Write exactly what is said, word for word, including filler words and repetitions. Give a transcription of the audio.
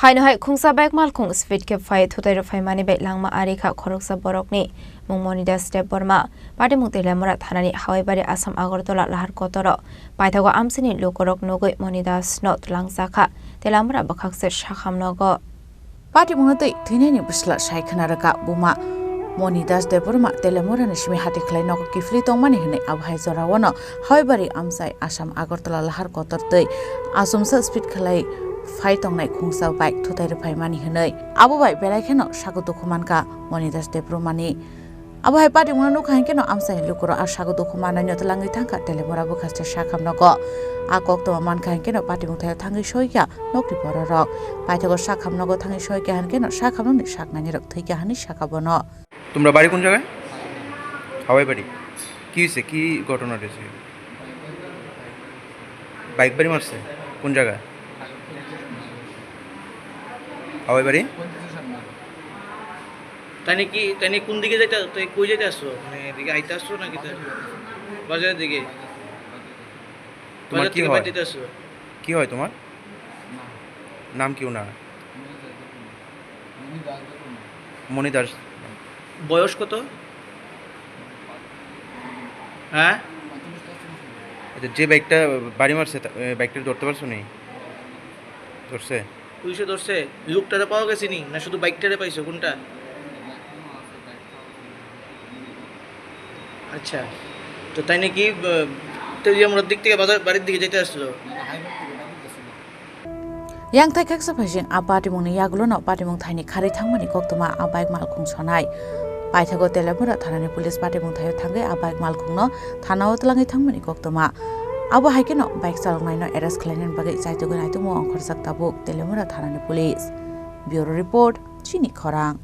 Haino hai khungsa bike malkhung speed khe phai thutai rw phaimani bai langma ari kha khoroksa borokni mung Moni Das Debbarma. Patimung Telemura thanani Hawaibari Assam Agartala lahar kotoro paithago amchaini lukurok nugwi Moni Das no twlangjakha Telemura bwkhakse sakham nogo. Patimungno twi thwinaini bwsla sai khna rwkha buma Moni Das Debbarma Telemurani simi hati khlai nogo kiphilwi tongmani hwnwi. Abo hai jorao no Hawaibari amchai Assam Agartala lahar kotor twi achomsa speed khlai phai tongnai khungsa bike thutai rw phaimani hwnwi. Abo bai belai kheno sago dukhu mankha Moni Das Debbarmani. Abo hai patimungno nukha hinkhe no amchaini lukurok a sago dukhu manwi no twlangwi thangkha Telemura bwkhaksa sakham nogo. A koktwma mankha hinkhe no patimung thaio thangwi soikha nokni bororok. Paithago sakham nogo thangwi soikha hinkhe no sakhamnokni saknainirok thwikha hwnwi sakha bono. তোমরা বাড়ি কোন জায়গায়? হাওয়াই বাড়ি। কি হয়েছে? কি ঘটনা ঘটেছে? বাইক বাড়ি মারছে? কোন জায়গায়? হাওয়াই বাড়ি? তাই নাকি, তাই নাকি কোন দিকে যাইতে, তাই কই যাইতে আসছো? মানে এদিকে আইতে আসছো নাকি তাই? বাজারের দিকে? তোমার বাজার কি থেকে হয়? বাড়ি যেতে আসছো? কি হয় তোমার? নাম কি ওনার? মণি দাস। বয়স কত? হ্যাঁ? আচ্ছা, যে বাইকটা বাড়ি মারছে, তা-, এ, বাইকটা ধরতে পারছো নি? ধরছে? পুলিশে ধরছে? লোকটারে পাওয়া গেছে নি? না শুধু বাইকটারে পাইছো? কোনটা? আচ্ছা, তো তাই নাকি, আহ, তেলিয়ামুড়ার দিক থেকে বাজার, বাড়ির দিকে যেতে আসছিল? Yang thai khaksa phaising a patimungni yagulono patimung thaini kharwi thangmani koktwma a bike malkhung sonai. Paithago Telemura thanani police patimung thaio thangwi a bike malkhungno thanao twlangwi thangmani koktwma. Abo hai kheno bike chaloknaino arrest khlainani bagwi chaitugwi naitugmung ongkhorjak tabuk Telemura thanani police. Bureau report, Chini Khorang.